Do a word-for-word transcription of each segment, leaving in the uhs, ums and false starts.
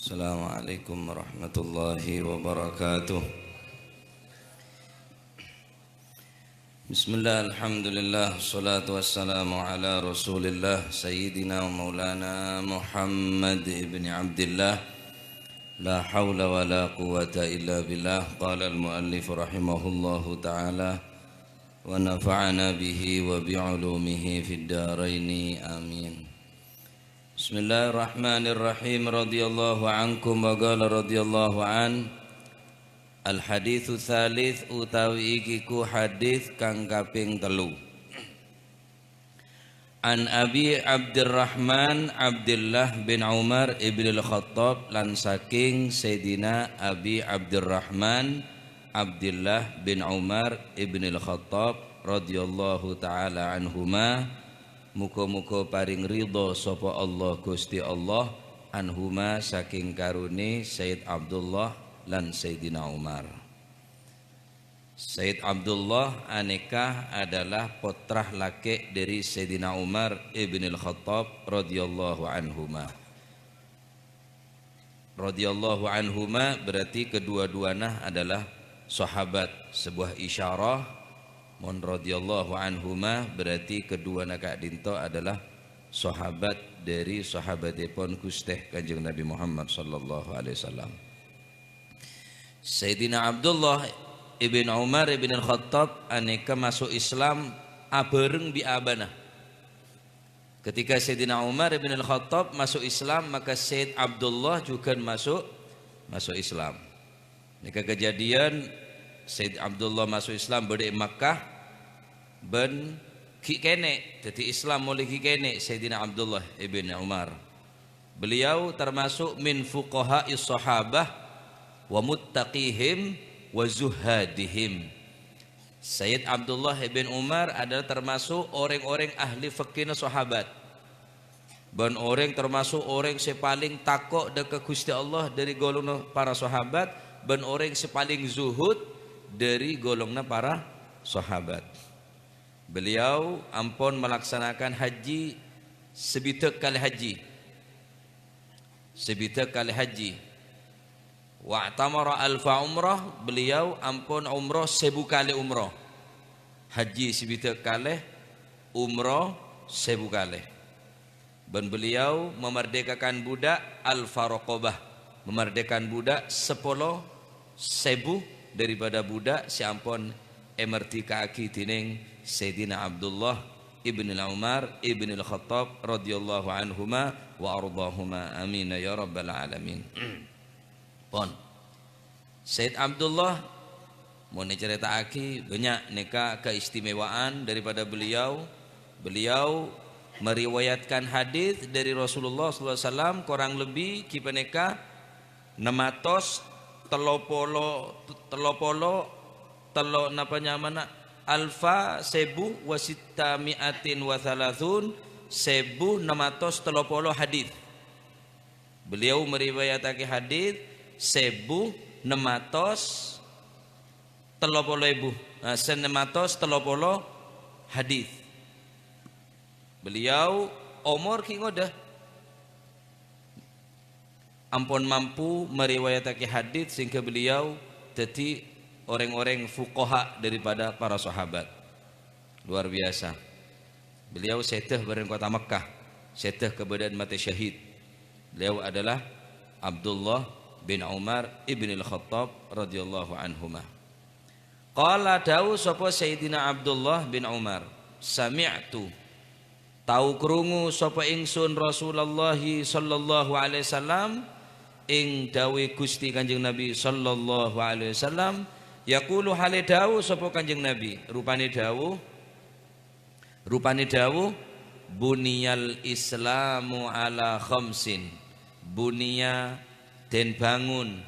Assalamualaikum warahmatullahi wabarakatuh. Bismillah, alhamdulillah, salatu wassalamu ala rasulillah, sayyidina wa maulana Muhammad ibn Abdillah. La haula wa la quwwata illa billah. Qala al-muallif rahimahullahu ta'ala, wa nafa'ana bihi wa bi ulumihi fid daraini. Amin. Bismillahirrahmanirrahim. Radhiyallahu ankum wa qala radhiyallahu an. Al-haditsu tsalits, utawi iki ku hadits kang kaping tellu. An Abi Abdurrahman Abdullah bin Umar ibn al-Khattab, lan saking Sayyidina Abi Abdurrahman Abdullah bin Umar ibn al-Khattab radhiyallahu ta'ala anhuma, muga-muga paring ridha sapa Allah Gusti Allah anhuma, saking karone Sayyid Abdullah lan Sayyidina Umar. Sayyid Abdullah aneka adalah pottra lake' dhari Sayyidina Umar ibn al-Khattab radhiyallahu anhuma. Radhiyallahu anhuma berarti kedua-duanya adalah sahabat, sebuah isyarah. Mon radhiyallahu anhuma berarti keduana ka'dhinto adalah sahabat dhari sahabatepon Guste Kanjeng Nabi Muhammad sallallahu alaihi wasallam. Sayyidina Abdullah ibn Umar ibn al-Khattab aneka maso' Islam abareng bi' abana. Ketika Sayyidina Umar ibn al-Khattab maso' Islam, maka Sayyid Abdullah jugan maso', maso' Islam. Neka kejadian Sayyid Abdullah maso' Islam badha e Makkah, ban gi' kene', daddi Islam mole gi' kene' Sayyidina Abdullah ibn Umar. Beliau termasuk min fuqaha'is sahabah wa muttaqihim wa zuhadihim. Sayyid Abdullah ibn Umar adalah termasuk oreng-oreng ahli fikihna sahabat. Ban oreng termasuk oreng se paling tako' dha ka Gusti Allah dhari golonganna para sahabat, ban oreng se paling zuhud dhari golonganna para sahabat. Beliau ampon melaksanakan haji sabidhâk kale haji. Sabidhâk kale haji. Wa'tamara alfa umrah, beliau ampon umroh sebu kale umroh. Haji sabidhâk kale, umroh sebu kale. Ban beliau memerdekakan budak alfa raqabah, memerdekakan budak sapolo sebu daripada budak se ampon emerdekaagi dening Sayyidina Abdullah ibn Umar ibn al-Khattab radhiyallahu anhuma wa ardahuma. Amin ya rabbal alamin. Pon. Sayyid Abdullah, mon ecareta'agi, banyak neka keistimewaan daripada beliau. Beliau meriwayatkan hadis dari Rasulullah sallallahu alaihi wasallam korang lebbi gi' paneka ennem atos tello polo, tello polo, tello napa nyamana, alfa, sebu wa sitta mi'atin wa thalathun, sebu ennem atos tello polo hadis. Beliau meriwayatake hadis sebu ennem atos tello polo ebu, eh, se ennem atos tello polo hadis. Beliau omor gi' ngodâ, ampon mampu meriwayatake hadis sehingga beliau daddi oreng-oreng fuqaha daripada para sahabat. Luar biasa. Beliau seda bareng kota Mekkah, seda kabâdâ'ân mate syahid. Beliau adalah Abdullah bin Umar ibn al-Khattab radhiyallahu anhuma. Qala, dawuh sapa Sayyidina Abdullah bin Umar, "Sami'tu," tao krungu sapa ingsun Rasulullah sallallahu alaihi wasallam, ing dawuhe Gusti Kanjeng Nabi sallallahu alaihi wasallam, yaqulu, hale dawuh sapa Kanjeng Nabi, rupane dawuh, rupane dawuh, "Buniyal Islamu ala khamsin." Buniya den bangun,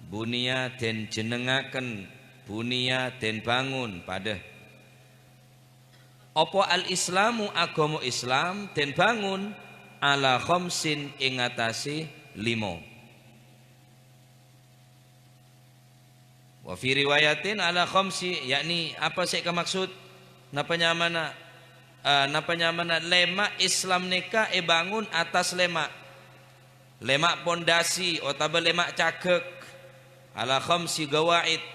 buniya den jenengaken, buniya den bangun, padha. Apa al-Islamu, agama Islam, den bangun, ala khamsin, ing atase lima. Wa fi riwayatin ala khamsi, yakni apa sè kamaksud? Napa nyamana, eh, napa nyamana lèma' Islam nèka èbângon atas lèma'? Lèma' pondasi otabâ lèma' cagâk, ala khamsi qawaid,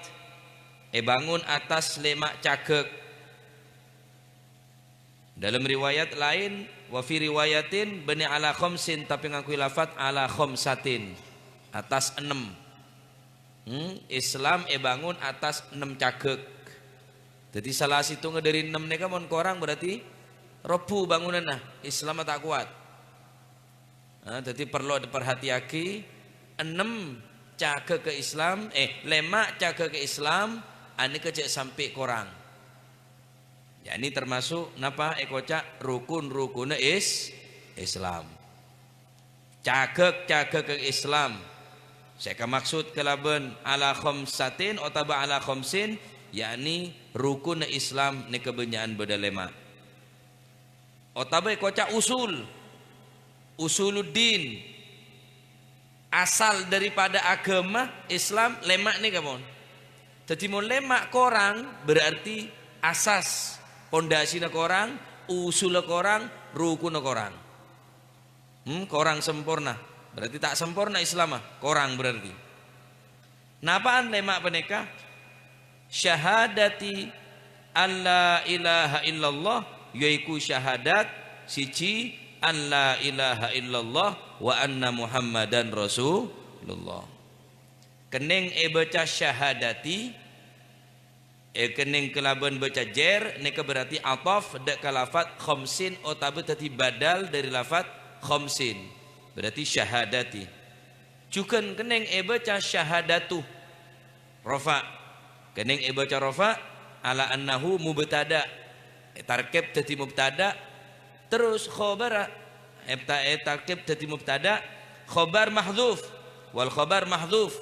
èbângon attas lèma' cagâk. Dâlem riwayat laèn, wa fi riwayatin, bânnè ala khamsin, tapè ngangghuy lafat ala khamsatin, attas ennem. Hmm, Islam èbângon attas ennem cagâk. Dhâddhi, sala sèttonga dâri ennem nèka mon korang, berarti robbhu bângonanna, Islamma ta' kowat. Ah, dhâddhi parlo èparhatèyaghi, ennem cagâgâ Islam, eh, lèma' cagâgâ Islam, anèka jhâ' sampè' korang. Ya'ni termasuk napa èkoca' rukun-rukunna Is-, Islam. Cagâk-cagâgâ Islam sè èkamaksud kalabân ala khamsatin otabâ ala khamsin, ya'ni rukunna Islam nèka bânnya'an bâdâ lèma'. Otabâ èkoca' usul, usuluddin, asal daripada aghâma Islam lèma' nèka, mon. Dhâddhi, mon lèma' korang, berarti asas, pondasina korang, usulla korang, rukunna korang. Hmm, korang samporna. Berarti ta' samporna Islamma, korang berarti. Napa'an lèma' panèka? Syahadati alla ilaha illallah, yaiku syahadat siji, an la ilaha illallah wa anna Muhammadan Rasulullah. Kennèng èbâca syahadati, èkennèng kalabân bâca jer, nèka berarti ataf dâ' ka lafat khamsin otabâ dhâddhi badal dâri lafat khamsin. Berarti syahadati. Jhughân kennèng èbâca syahadatu. Rafa'. Kennèng èbâca rafa', ala annahu mubtada. Ètarkib dhâddhi mubtada. Terros khobara, èta-, ètarkib dhâddhi mubtada, khobar mahdzuf. Wal khobar mahdzuf.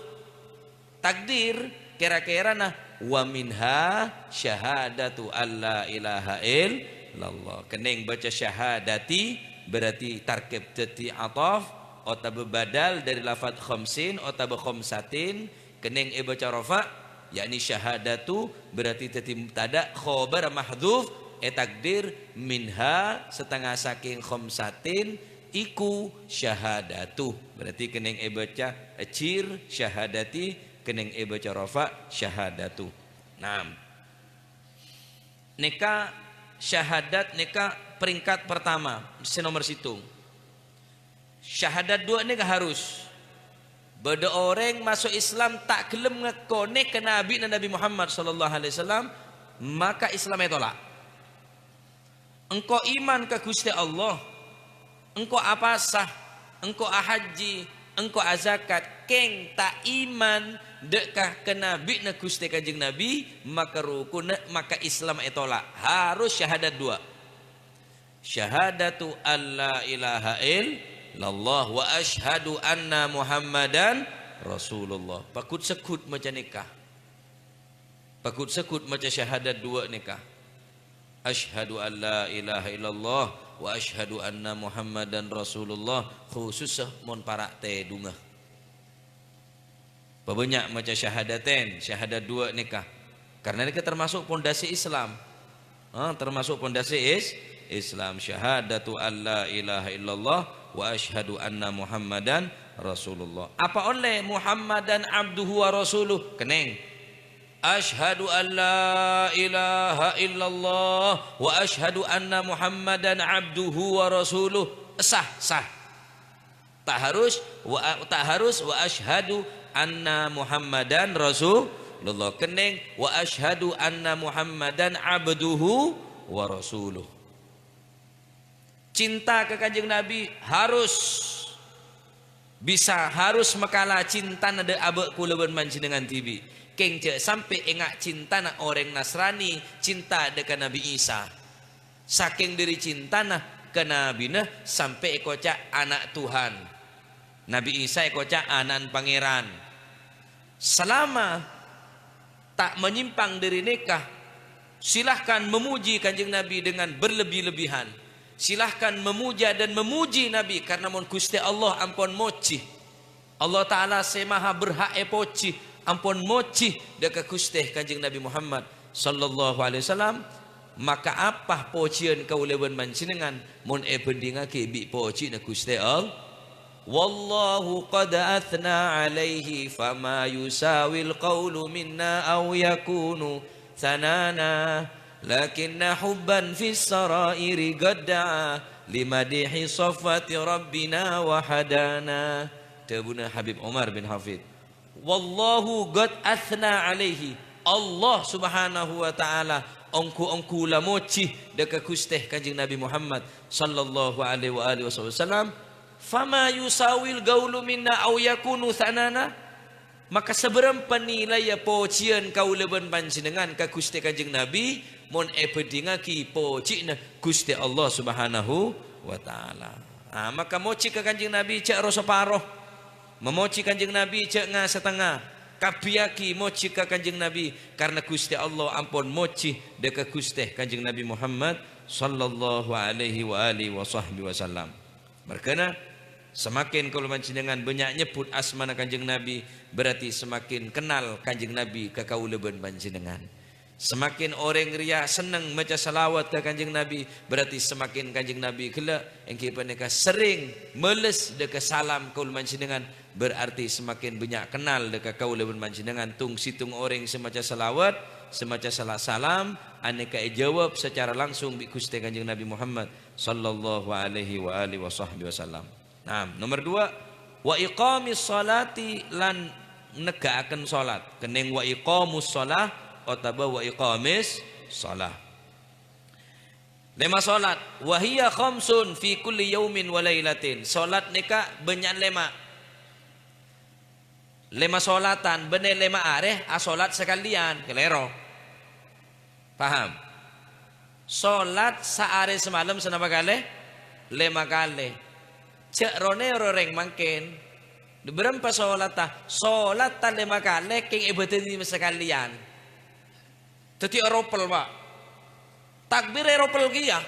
Takdir, kèra-kèrana, "Wa minha syahadatu alla ilaha illallah." Kennèng bâca syahadati, berarti tarkib dhâddhi ataf, otabâ badal dâri lafat khamsin otabâ khamsatin, kennèng èbâca rafa', ya'ni syahadatu, berarti dhâddhi mubtada, khobar mahdzuf, ètakdir, "Minha," satengnga sakèng khamsatin, iku syahadatu. Berarti kennèng èbâca jir syahadati, kennèng èbâca rafa' syahadatu. Naam. Nèka syahadat nèka peringkat pertama, sè nomer sèttong. Syahadat duwâ' nèka harus. Bâdâ orèng maso' Islam ta' ghellem ngakonè kanabina Nabi Muhammad sallallahu alaihi wasallam, maka Islam ètolak. Engko' iman ka Ghustè Allah, engko' apasa, engko' ahajji, engko' azakat, kèng ta' iman dâ' ka, ka nabina Ghustè Kanjeng Nabi, maka rukunna, maka Islam ètolak. Harus syahadat duwâ'. Syahadatu alla ilaha illallah wa asyhadu anna Muhammadan Rasulullah. Paghut-segghut maca nèka. Paghut-segghut maca syahadat duwâ' nèka. Asyhadu an la ilaha illallah wa asyhadu anna Muhammadan Rasulullah, khusussa mon para' tèdungnga. Pabânnya' maca syahadatain, syahadat duwâ' nèka. Karna nèka termasuk pondasi Islam. Ah, termasuk pondasi is-, Islam. Syahadatu an la ilaha illallah wa asyhadu anna Muhammadan Rasulullah. Apa ollè Muhammadan abduhu wa rasuluh? Kennèng. Asyhadu an la ilaha illallah wa asyhadu anna Muhammadan abduhu wa rasuluh. Sah, sah. Ta' harus wa, ta' harus wa asyhadu anna Muhammadan Rasulullah. Kennèng wa asyhadu anna Muhammadan abduhu wa rasuluh. Cinta ka Kanjeng Nabi harus bisa, harus makala cintana dâ' abâ' kaulâ bân panjhennengngan dhibi'. Kèng jhâ' sampè' enga' cintana orèng Nasrani, cinta dâ' ka Nabi Isa. Sakèng dâri cintana ka nabina sampè' èkoca' ana' Tuhan. Nabi Isa èkoca' ana'na Pangèran. Salama ta' manyimpang dâri nèka, silahkan memuji Kanjeng Nabi dengan berlebih-lebihan. Silahkan memuja dan memuji Nabi, karna mon Ghustè Allah ampon mojhi, Allah Ta'ala sè maha berhak èpojhi, ampon mojhi dâ' ka Ghustè Kanjeng Nabi Muhammad sallallahu alaihi wasallam, maka apa pojhiyân kaulâ bân panjhennengngan mon èbhândhingngaghi bi' pojhina Ghustè Allah? Wallahu qad athna alaihi fama yusawil qawlu minna aw yakunu thanana. Lakinna hubban fis sarairi qad da'a limadihi safwati rabbina wa hadana. Dhâbuna Habib Umar bin Hafid. Wallahu qad athna alaihi. Allah Subhanahu wa Ta'ala ongghu-ongghu la mojhi dâ' ka Ghustè Kanjeng Nabi Muhammad sallallahu alaihi wa alihi wasallam. Fama yusawil qawlu minna aw yakunu thanana. Maka sabârâmpa nilaiyâ pojhiyân kaulâ bân panjhennengngan ka Ghustè Kanjeng Nabi, mon èbhândhingngaghi pojhina Ghustè Allah Subhanahu wa Ta'ala. Ah, maka mojhi ka Kanjeng Nabi jhâ' ro-saparo. Mamojhi Kanjeng Nabi jhâ' nga-satengnga. Kabbhiyaghi mojhi ka Kanjeng Nabi, karna Ghustè Allah ampon mojhi dâ' ka Ghustè Kanjeng Nabi Muhammad sallallahu alaihi wa alihi wa sahbihi wasallam. Marghâna, semakin kaulâ panjhennengngan bânnya' nyebbhut asmana Kanjeng Nabi, berarti semakin kennal Kanjeng Nabi ka kaulâ bân panjhennengngan. Semakin orèng rèya senneng maca salawat ka Kanjeng Nabi, berarti semakin Kanjeng Nabi ghellâ', èngghi panèka serrèng males dâ' ka salam kaulâ panjhennengngan, berarti semakin bânnya' kennal dâ' ka kaulâ bân panjhennengngan. Tong-sèttong orèng sè maca salawat, sè maca sala-, salam, anèka èjâwâb sacara langsung bi' Ghustè Kanjeng Nabi Muhammad sallallahu alaihi wa alihi wa sahbihi wasallam. Naam, nomer dua, wa iqamis sholati, lan negghâ'âken sholat. Kennèng wa iqamus sholah otabâ wa iqamis sholah. Lèma sholat, wa hiya khamsun fi kulli yaumin wa lailatin. Sholat nèka bânnya'an lèma'. Lèma sholatan, bânnè lèma arè asholat sakalèyan, kalèro. Paham? Sholat saarè samalem sanapa kalè? Lèma kalè. Jhâ' ro-nèro rèng mangkèn. Bârâmpa sholatta? Sholatta lèma kalè kèng èbâdâni sakalèyan. Dhâddhi aropel, Pa'. Takbir èropel kèya.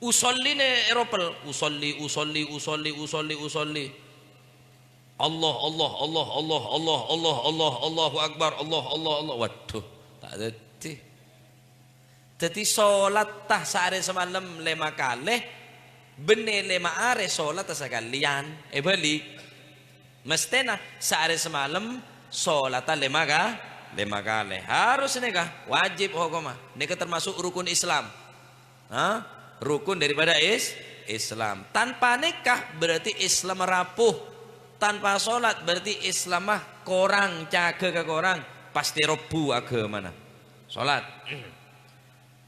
Usolline èropel. Usolli, usolli, usolli, usolli, usolli. Allah, Allah, Allah, Allah, Allah, Allah, Allah, Allahu Akbar, Allah, Allah, Allah. Waduh, ta' dhâddhi. Dhâddhi sholatta saarè samalem lèma kalè, bânnè lèma arè sholatta sakalèyan, èbâli. Mesthèna saarè samalem sholatta lèma ka-, lèma kalè. Harus nèka, wajib hokomma. Nèka termasuk rukun Islam. Ha? Rukun daripada is-, Islam. Tanpa nèka berarti Islam rapuh. Tanpa sholat berarti Islamma korang, ca'agâ ka korang. Pastè robbhu aghâmana. Sholat.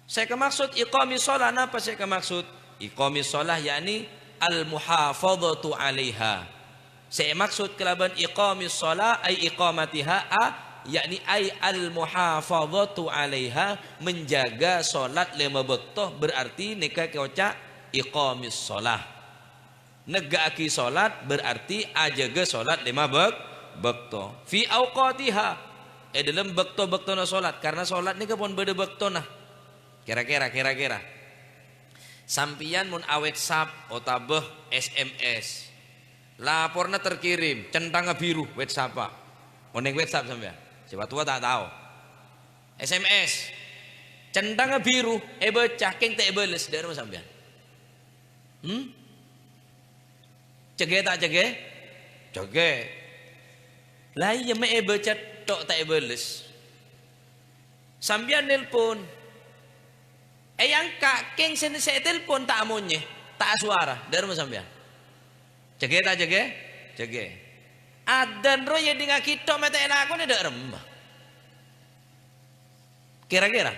Sè èkamaksud iqamis shalah, napa sè èkamaksud? Iqamis shalah, yakni al-muhafadhatu 'alaiha. Sè èmaksud kalabân iqamis shalah, ai iqamatiha, a, yakni ai al-muhafadhatu 'alaiha, menjaga sholat lèma bâkto, berarti nèka èkoca' iqamis shalah. Negghâ'âghi sholat berarti ajâgâ sholat lèma bâk-, bâkto. Fi awqatiha, è dhâlem bâkto-bâktona sholat, karna sholat nèka pon bâdâ bâktona. Kèra-kèra, kèra-kèra. Sampèyan mon a-WhatsApp otabâ S M S, laporna terkirim, centangnga biru WhatsApp-a. Onèng WhatsApp sampèyan? Sè pa-towa ta' tao. S M S, centangnga biru, èbâca, kèng ta' èbâles, dâ'remma sampèyan? Hmm? Cegghâ ta' cegghâ? Cegghâ. La iyâ, ma' èbâca tok ta' èbâles. Sampèyan nelpon. Èangka', kèng sè, sè ètelpon ta' amonyè, ta' asowara. Dâ'remma sampèyan? Cegghâ ta' cegghâ? Cegghâ. Adzan rowa èdingngaghi tok ma' ta' èlakonè, dâ'remma? Kèra-kèra.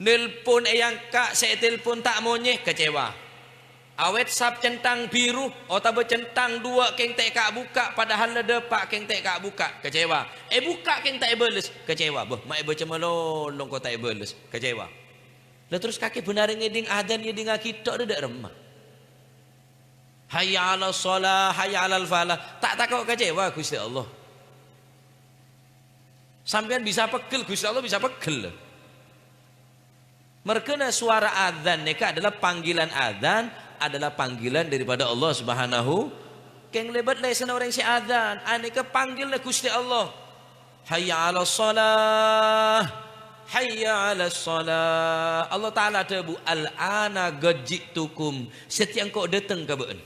Nelpon èangka', sè ètelpon ta' monyè, kecewa. A-WhatsApp centang biru otabâ centang duwâ' kèng ta' èka'-bukka', padahal la dâpa' kèng ta' èka'-bukka', kecewa. Èbukka' kèng ta' èbâles, kecewa. Bâh, ma' èbâca malolo engko' ta' èbâles, kecewa. La terros kakè bhender ngèdhing adzan èdingngaghi tok dâ', dâ' remma. Hayya 'alas shalah, hayya 'alal falah. Ta' tako' kecewa Gusti Allah. Sampèyan bisa pegghel, Gusti Allah bisa pegghel. Merghâna sowara adzan nèka adalah panggilan adzan, adalah panggilan daripada Allah Subhanahu. Kèng lèbât lèsanna orèng sè adzan, anèka panggilanna Gusti Allah. Hayya 'alas shalah, hayya hayya 'alas shalah." Allah Ta'ala adhâbu, "Al-ana qad ji'tukum." Satèya engko' dâteng ka bâ'ân.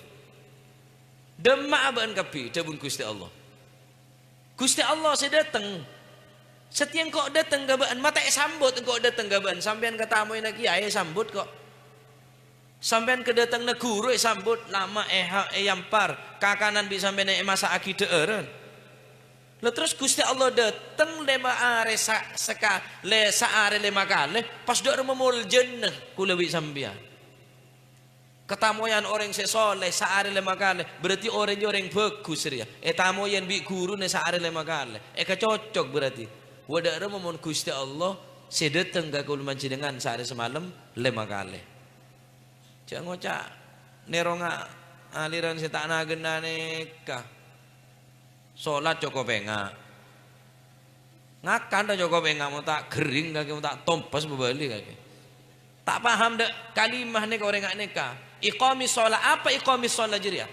"Dâmma'a bâ'ân kabbhi," dhâbuna Ghustè Allah. Ghustè Allah sè dâteng. Satèya engko' dâteng ka bâ'ân, ma' ta' èsambut engko' dâteng ka bâ'ân. Sampèyan katamoyana kèyaè èsambut ko'. Sampèyan kadâtengnganna ghuru èsambut, lama' èha-, èyampar, kakanan bi' sampèyan èmasa'aghi dhâ'ârân. Lah terros Ghustè Allah dâteng lèma arè sa-, saka-, lè-, saarè lèma kalè, pas dâ' remma moljâna kaulâ bi' sampèyan. Katamoyan orèng sè soleh saarè lèma kalè, berarti orèng jâ orèng bhâghus rèya. Ètamoyan bi' ghuruna saarè lèma kalè. Èkacocok berarti. Wa dâ' remma mon Ghustè Allah sè dâteng ka kaulâ panjhennengngan saarè samalem lèma kalè. Jhâ' ngoca' nèronga aliran sè ta' na-, ghenna nèka. Solat cokop enga'. Ngakan ta' cokop enga', mon ta' ghering kakè, mon ta' tompes bâbâli kakè. Ta' paham dâ' kalimah nèka orèng nga' nèka. Iqamis shalah, apa iqamis shalah jârèya?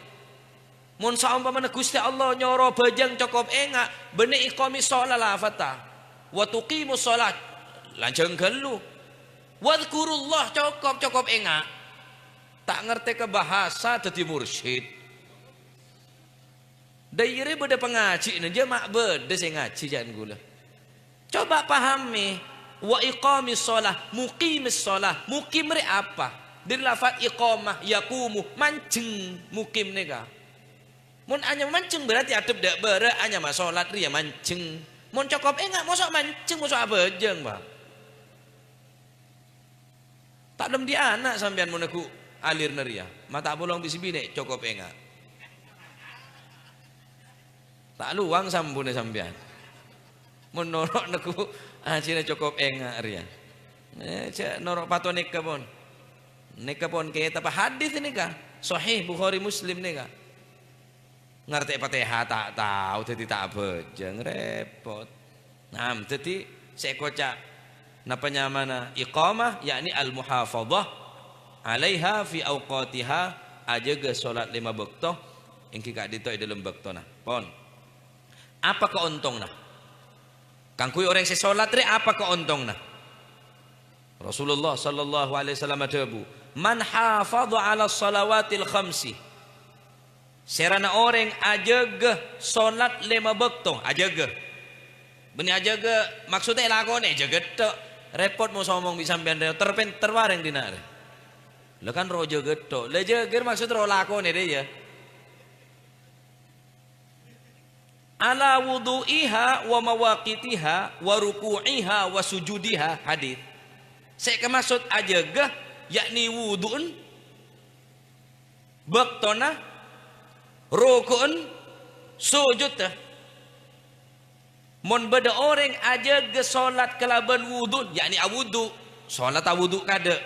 Mon saompamana Ghustè Allah nyoro bhâjâng cokop enga', bânnè iqamis shalah lafadhdhâ. Wa tuqimus shalah, lanjhâng ghâllu. Wadzkurullah, cokop, cokop enga'. Ta' ngartè ka bhâsa dhâddhi mursyid. Dâri bâdâ pangaji'na, jâ' ma' bâdâ sè ngajhi ca'na kaulâ. Coba pahami, wa iqamis shalah, muqimis shalah. Muqim rè apa? Dâri lafat iqamah, yaqumu, manjheng muqim nèka. Mon anyama manjheng berarti adhep dâ' bârâ', anyama solat rèya manjheng. Mon cokop enga', moso' manjheng, moso' abhâjâng, Pak. Ta' lem dhi' ana' sampèyan mon neggu' alirna rèya. Ma' ta' polong bi' sè binè' cokop enga'. Ta' lowang sambuna sampèyan. Mon noro' neggu' ajina cokop enga' rèya. Eh, jhâ' noro' pato nèka pon. Nèka pon kètabbhâ hadis nèka. Sahih Bukhari Muslim nèka. Ngartè Fatihah ta' tao, dhâddhi ta' abhâjâng, repot. Nah, dhâddhi sè èkoca' napa nyamana iqamah, yakni al-muhafadhah 'alaiha fi awqatiha, ajâgâ solat lèma bâkto, èngghi ka'dinto è dâlem bâktona. Pon. Apa kaontongna? Kaangghuy orèng sè solat rè apa kaontongna? Rasulullah sallallahu alaihi wasallam adhâbu, "Man hafadha 'ala shalawatil khamsi," sèrana orèng ajâgâ solat lèma bâkto, ajâgâ. Bânnè ajâgâ, maksodda èlakonè, jâgâ tho'. Repot mon sè omong bi' sampèyan rè, ter-pènter warèng dinna' rè. La kan ro jâgâ tho'. La jâgâ maksod ro lakonè rè, ya. "Ala wudu'iha wa mawaqitiha wa ruku'iha wa sujudiha," hadis. Sè èkamaksod ajâgâ, yakni wudu'en, bâktona, ruku'en, sujudda. Mon bâdâ orèng ajâgâ solat kalabân wudu'en, yakni awudu', solat awudu' kadâ'.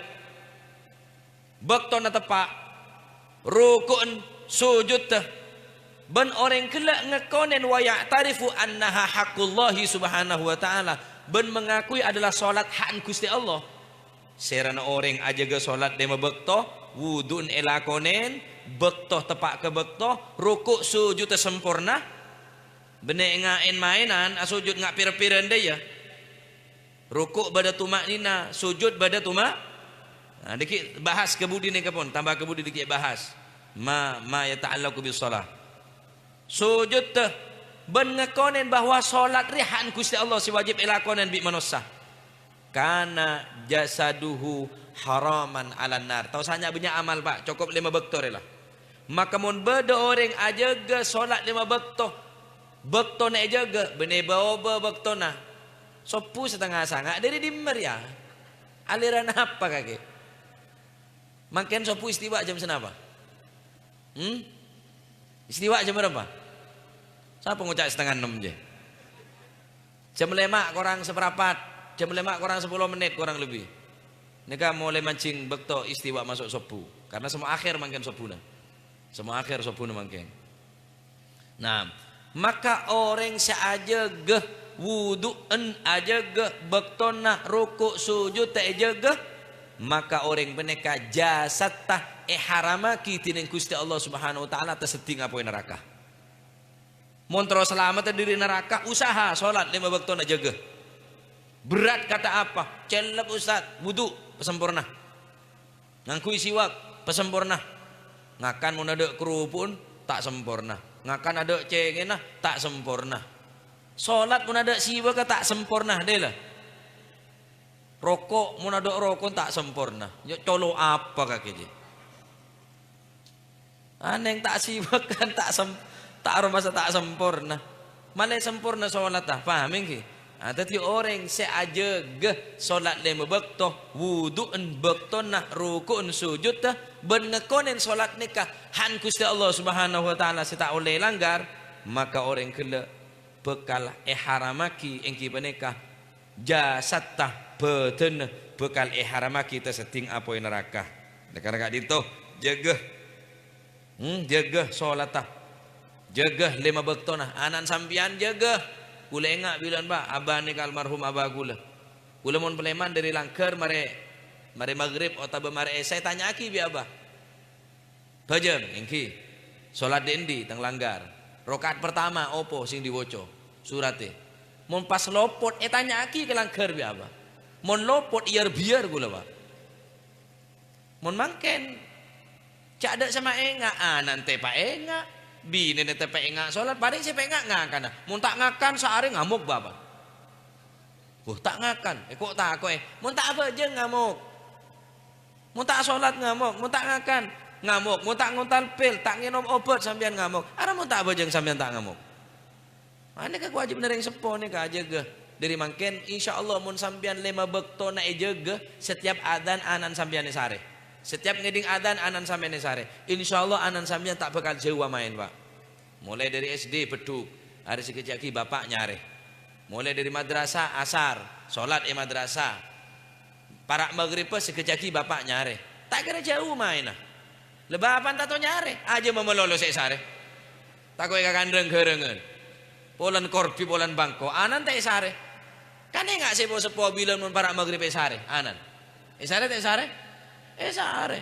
Bâktona teppa', ruku'en, sujudda, bân orèng ghellâ' ngakonèn wa ya'tarifu annaha haqqullahi subhanahu wa ta'ala, bân mengakui adalah solat ha'en Ghustè Allah. Sèrana orèng ajâgâ solat lèma bâkto, wudu'en èlakonèn, bâkto teppa' ka bâkto, ruku' sujudda samporna, bânnè nga' èn-maènan asujud nga' pèr-pèran dâ' iyâ. Ruku' bâdâ tuma'nina, sujud bâdâ tuma-, nah, dâgghi' bahas ka budi nèka pon, tamba ka budi dâgghi' bahas. Ma, ma yata'allaqu bis shalah. Sujud tè, bân ngakonèn bahwa solat rè ha'en Ghustè Allah sè wajib èlakonèn bi' manossa. Kana jasaduhu haraman 'alan nar. Tao sanya bânnya' amal, Pak. Cokop lèma bâkto rè la. Maka mon bâdâ orèng ajâgâ solat lèma bâkto, bâktona èjâgâ, bânnè bâ-obâ bâktona. Sobbhu satengnga sanga' dâri dimma rèya? Aliran apa kakè? Mangkèn sobbhu istiwa jam sanapa? Hmm? Istiwa jam bârâmpa? Sapa ngoca' satengnga ennem jâ? Jam lèma' korang saparapat, jam lèma' korang sapolo mennit korang lebbi. Nèka molaè manjing bâkto istiwa maso' sobbhu. Karna semmo akhèr mangkèn sobbhuna. Semmo akhèr sobbhuna mangkèn. Nah, maka orèng sè ajâgâ wudu'en, ajâgâ bâktona ruku' sujud ta' èjâgâ, maka orèng panèka jasadda èharamaghi dhinèng Ghustè Allah Subhanahu wa Ta'ala taseddhing apoy naraka. Mon terro salamet dâri naraka, usaha solat lèma bâktona jâgâ. Berat kata apa? Cellep, Ustaz. Wudu, pasemporna. Ngangghuy siwak, pasemporna. Ngakan mon adâ' karopo'en, ta' semporna. Ngakan adâ' cengngèna, ta' semporna. Solat mon adâ' siwakka, ta' semporna, dâlâ. Roko', mon adâ' roko'en ta' semporna. Ya, colo' apa kakè jiyâ? Anèng ta' siwak kan ta' sem-, ta' aromasa ta' semporna. Malè semporna solatta, paham ènggi? Ah, dhâddhi orèng sè ajâgâ solat lèma bâkto, wudu'en bâktona, roko'en sujudda, bân ngakonèn solat nèka han Ghustè Allah Subhanahu wa Ta'ala sè ta' ollè èlanggar, maka orèng ghellâ' bhâkal èharamaghi ènggi panèka jasadda, bhâdhânna bhâkal èharamaghi tasèddhing apoy naraka. Oleh karana ka'dinto, jâgâ, hmm, jâgâ solatta, jâgâ lèma bâktona. Ana'na sampèyan jâgâ. Kaulâ enga' bilân, Pak, abâ nèka almarhum abâ kaulâ. Kaulâ mon palèman dâri langghâr marè, marè maghrib otabâ marè isya ètanya'aghi bi' abâ. Bhâjâng, ènggi. Solat dhi'-, endi tang langghâr? Rakaat partama, apa sè èndiwâca? Suratta. Mon pas lopot, ètanya'aghi ka langghâr bi' abâ. Mon lopot, èyar-biyar kaulâ, Pak. Mon mangkèn, ca'na sè maènga', ana'na ta' èpaènga', binèna ta' èpaènga' solat, parèng sè èpaènga' ngakana. Mon ta' ngakan, saarè ngamok, Bapak. Wah, ta' ngakan, èko'-tako'è. Mon ta' abhâjâng, ngamok. Mon ta' asolat ngamok, mon ta' ngakan ngamok, mon ta' ngontal pil, ta' ngènom obat sampèyan ngamok. Arapa mon ta' abhâjâng sampèyan ta' ngamok? Anèka kawâjibhânna rèng seppo nèka ajâgâ. Dâri mangkèn, insyaallah mon sampèyan lèma bâktona èjâgâ, setiap adzan ana'na sampèyan èsarè. Setiap ngèdhing adzan ana'na sampèyan èsarè. Insyaallah ana'na sampèyan ta' bhâkal jhâu amaèn, Pak. Molaè dâri S D beddhuk, arè sakejjhâ' aghi bapa' nyarè. Molaè dâri madrasah asar, solat è madrasah. Para' maghribbhâ sakejjhâ' aghi bapa' nyarè. Ta' kèra jhâu maènna. La bapa'na tanto nyarè, ajâ mamalolo sè èsarè. Tako' èkakandhâng ghârângan. Polana korbi, polana bângko, ana'na ta' èsarè. Kan enga' sè po-, seppo bilân mon para' maghrib èsarè, ana'na. Èsarè ta' èsarè? Èsarè.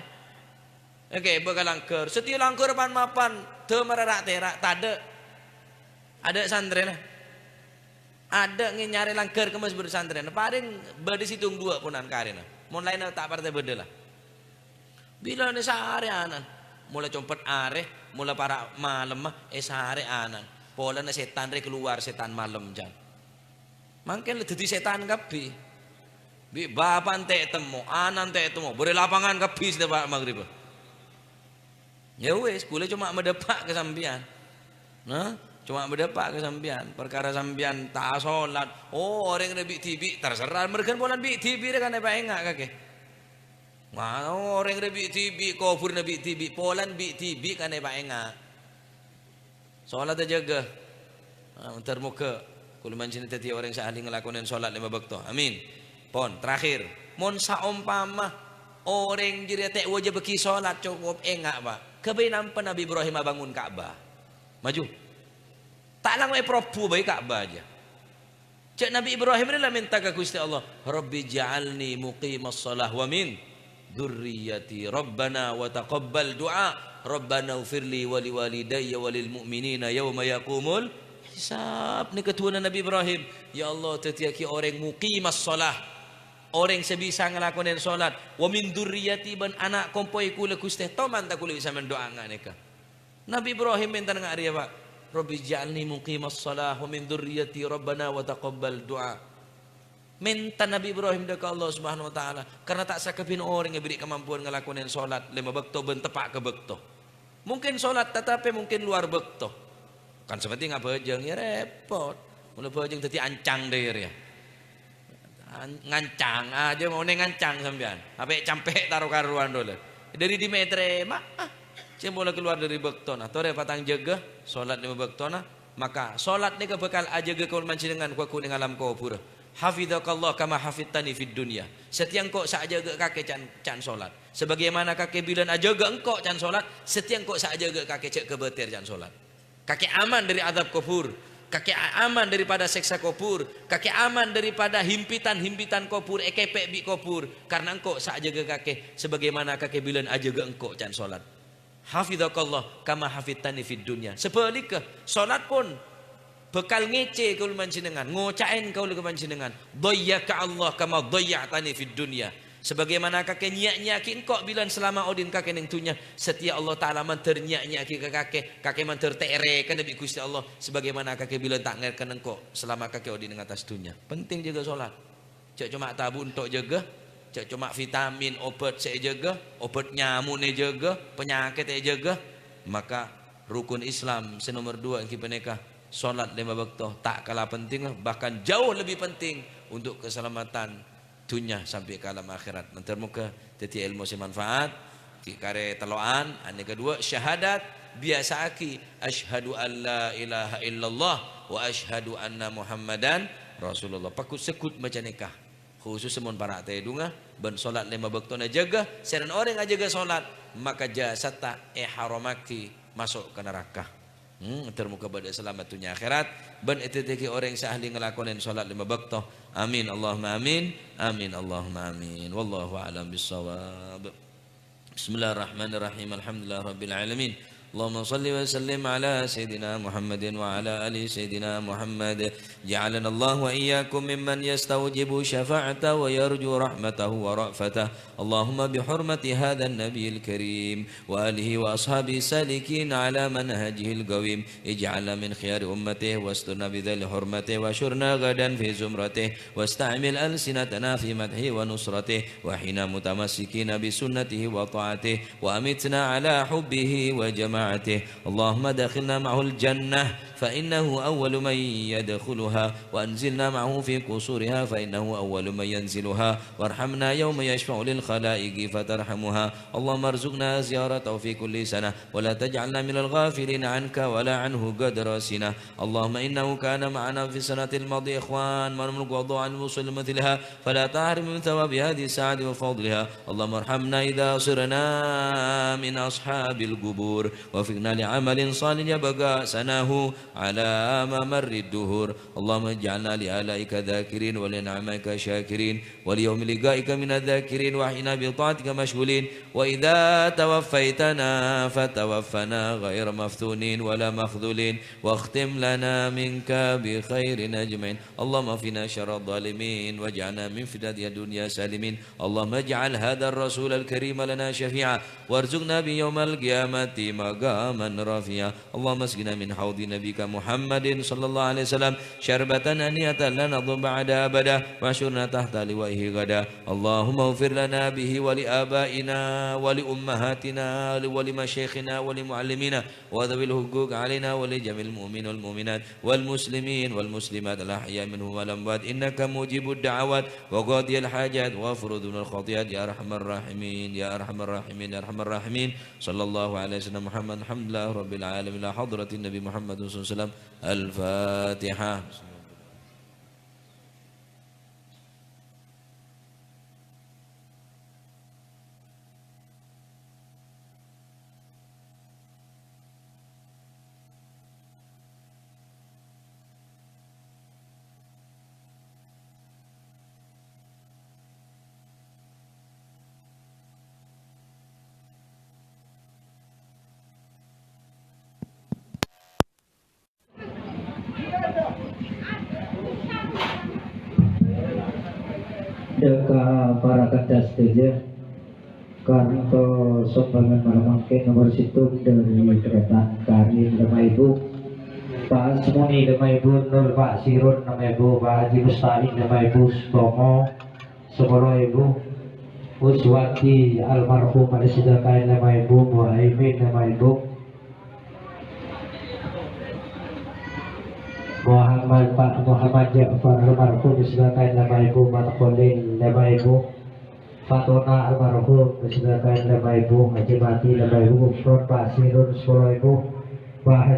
Èkèbâ ka langghâr. Satèya langghâr pan-mapan, dâmarra ra'-tèra', tadâ'. Adâ' santrèna. Adâ' ngènyarè langghâr kemmas bâdâ santrèna. Parèng bâdâ sèttong duwâ' ponapa karèna. Mon laènna ta' partè bâdâ la. Bilâna èsarè ana'na. Mola compet arè, mola para' malemma, èsarè ana'na. Polana sètan rè kalowar, sètan malem, jân. Mangkèn la dhâddhi sètan kabbhi. Bi' bapa'na ta' ètemmo, ana'na ta' ètemmo, bârâ' lapangan kabbhi sè para' maghribbhâ. Ya wis, kaulâ coma madâpa' ka sampèyan. Nah, coma madâpa' ka sampèyan. Parkara sampèyan ta' asolat, oh, orèng rè bi'-dhibi', terserah, merghân polana bi'-dhibi' rè kan èpaènga' kakè. Wah, orèng rè bi'-dhibi', kobhurrâ bi'-dhibi', polana bi'-dhibi' kan èpaènga'. Solat ajâgâ. Ah, ontar moghâ kaulâ manjhina dhâddhi orèng sè ahli ngalakonè solat lèma bâkto. Amin. Pon, terakhir. Mon saompama orèng jârèya ta' wâjâbhâghi solat, cokop enga', Pak. Ghâbây napa Nabbhi Ibrahim abângon Ka'bah? Maju. Ta' lango' èprobu bhâi Ka'bah jâ. Jâ' Nabbhi Ibrahim rè la mènta ka Ghustè Allah, "Rabbij'alni muqimas shalah wa min dzurriyyati. Rabbana wa taqabbal du'a. Rabbanaghfirli wa liwalidayya wa lil mu'minina yauma yaqumul hisab." Nèka du'âna Nabbhi Ibrahim, "Ya Allah, dhâddhiyâghi orèng muqimas shalah, orèng sè bisa ngalakonè solat, wa min dzurriyyati, bân ana' kompoy kaulâ, Ghustè, toman ta' kaulâ bisa mendo'a nga' nèka." Nabbhi Ibrahim mènta nga' rèya, Pak. "Rabbij'alni muqimas shalah wa min dzurriyyati, Rabbana wa taqabbal du'a." Mènta Nabbhi Ibrahim dâ' ka Allah Subhanahu wa Ta'ala, karna ta' sakabbhiyânna orèng èberri' kamampowan ngalakonè solat lèma bâkto bân teppa' ka bâkto. Mungkin solat, tatapè mungkin lowar bâkto. Kan sè pentèng abhâjâng, ya rèpot. Mola bhâjâng dhâddhi ancang dâ' iyâ rèya. An-, ngancang, ajâ maonè ngancang sampèyan. Apè' campè' ta' ro-karowan dhulâ. Dâri dimma ètarèma? Ah, sè mola kalowar dâri bâktona. Torè patang jâgâ, solat lèma bâktona. Maka solat nèka bhâkal ajâgâ kaulâ panjhennengngan ghu-, ghuning alam kobhurrâ. "Hafidzakallah kama hafidtani fid dunya." Satèya engko' sè ajâgâ kakè can, can solat. Sebagaimana kakè bilân ajâgâ engko' can solat, satèya engko' sè ajâgâ kakè jhâ' kabâtèr can solat. Kakè aman dâri adzab kobhur, kakè a-, aman dâripada sèksa kobhur, kakè aman dâripada himpitan-himpitan kobhur, èkèpè' bi' kobhur, karna engko' sè ajâgâ kakè, sebagaimana kakè bilân ajâgâ engko' can solat. "Hafidzakallah kama hafidtani fid dunya." Sabhâligghâ, solat pon bhâkal ngècè kaulâ panjhennengngan, ngoca'è kaulâ ka panjhennengngan, "Dhayya'aka Allah kama dhayya'tani fid dunya." Sebagaimana kakè nyia-nyia'aghi engko' bilân salama odi'na kakè neng dhunnya, satèya Allah Ta'ala mandhâr nyia-nyia'aghi ka kakè, kakè mandhâr ta' èrèkana bi' Ghustè Allah, sebagaimana kakè bilân ta' ngèrèkana engko' salama kakè odi' neng attas dhunnya. Penting jâgâ solat. Jhâ' coma tabu' ènto' èjâgâ, jhâ' coma vitamin, obat sè èjâgâ, obat nyamo'na èjâgâ, panyakèt èjâgâ. Maka rukun Islam sè nomer duwâ' èngghi panèka solat lèma bâkto, ta' kala pentingnga, bahkan jauh lebih penting untuk keselamatan dhunnya sampè' ka alam akhèrat. Mandhâr moghâ dhâddhi èlmo sè manfaat. Ghi' karè tello'an, anè kaduwâ', syahadat, biyasa'aghi, "Asyhadu an la ilaha illallah wa asyhadu anna Muhammadan Rasulullah." Pagghut-segghut maca nèka. Khusus mon para' tèdungnga, bân solat lèma bâktona jâgâ, sèrèn orèng ajâgâ solat, maka jasadda èharamaghi maso' ka naraka. Hmm, mandhâr moghâ bâdâ salamet dhunnya akhèrat, bân èdhâddhiyâghi orèng sè ahli ngalakonè solat lèma bâkto. Amin, Allahumma amin. Amin, Allahumma amin. Wallahu a'lam bissawab. Bismillahirrahmanirrahim. Alhamdulillahirabbil alamin. Allahumma shalli wa sallim ala sayyidina Muhammadin wa ala ali sayyidina Muhammad. Ja'alana Allah wa iyyakum mimman yastawjibu syafa'ata wa yarju rahmatahu wa ra'fatah. Allahumma bihurmati hadzan nabiyil karim wa alihi wa ashabihi salikin ala manhajihil qawim, ij'alna min khiyari ummatihi wasturna bidzilli hurmatihi wa syurna ghadan fi zumratihi, wasta'mil alsinatana fi madhihi wa nusratihi, wa hina mutamassikina bi sunnatihi wa ta'atihi, wa amitna ala hubbihi wa jama'atihi. Allahumma adkhilna ma'ahul jannah, fa innahu awwalu man yadkhuluha, wa anzilna ma'ahu fi qusuriha, fa innahu awwalu man yanziluha, warhamna yawma yashfa'u lil khalaiqi fatarhamuha. Allahumma arzuqna ziyaratahu fi kulli sanah, wa la taj'alna minal ghafilina anka wa la anhu ghadra sinah. Allahumma innahu kana ma'ana fi sanatil madiyah ikhwan man amluku waddu'a al wusul mithliha, fala tahrim min thawabi hadhihi sa'ati wa fadliha. Allahumma arhamna idza sirna min ashabil qubur. Wafiqna li amalin salihin yabqa sanahu ala mamarrid duhur. Allahumma ij'alna li alaika dzakirin wa li ni'maika syakirin wa li yaumi liqaika minadz dzakirin wa ahyina bi ta'atika masyghulin. Wa idza tawaffaitana fatawaffana ghaira maftunin wa la makhdhulin. Wakhtim lana minka bi khairin ajma'in. Allahumma fina syarra dhalimin waj'alna min fitnati dunya salimin. Allahumma ij'al hadzal rasulal karima lana syafi'a warzuqna bi yaumal qiyamati maqaman rafi'a. Allahumma asqina min haudhi nabiyyika Muhammadin sallallahu alaihi wasallam syarbatan haniyatan la nadhma'u ba'daha abada, wahsyurna tahta liwa'ihi ghada. Allahumma ighfir lana bihi wa li abaina wa li ummahatina wa li masyaikhina wa li muallimina wa dzawil huquq alaina wa li jami'il mu'minin wal mu'minat wal muslimin wal muslimat al ahya'i minhum wal amwat innaka mujibud da'awat wa qadiyal hajat wa furudunal khatiyat ya arhamar rahimin, ya arhamar rahimin, ya arhamar rahimin. Sallallahu alaihi wasallam Muhammad, alhamdulillah rabbil alamin, la hadratin Nabi Muhammad sallallahu alaihi wasallam. Al-Fatihah. Dâ' ka para kadâ' sadhâjâ, kantos sombangan malem mangkèn nomer sèttong dâri Kertang Karin, Lèma Èbu. Pas monè, Lèma Èbu, Nur Pak Sirun, Lèma Èbu, Pak Haji Mustalin, Lèma Èbu, Sutomo, sapolo èbu. Uswati almarhum Adi Sidakain, Lèma Èbu, Muhaimin, Lèma Èbu. Muhammad, Pak Muhammad Ja'far almarhum, Adi Sidakain, Lèma Èbu, Mat Kholil, Lèma Èbu. Fatona almarhum, Adi Sidakain, Lèma Èbu, Haji Mati, Lèma Èbu, Gufron, Pak Sirun, sapolo èbu. Pak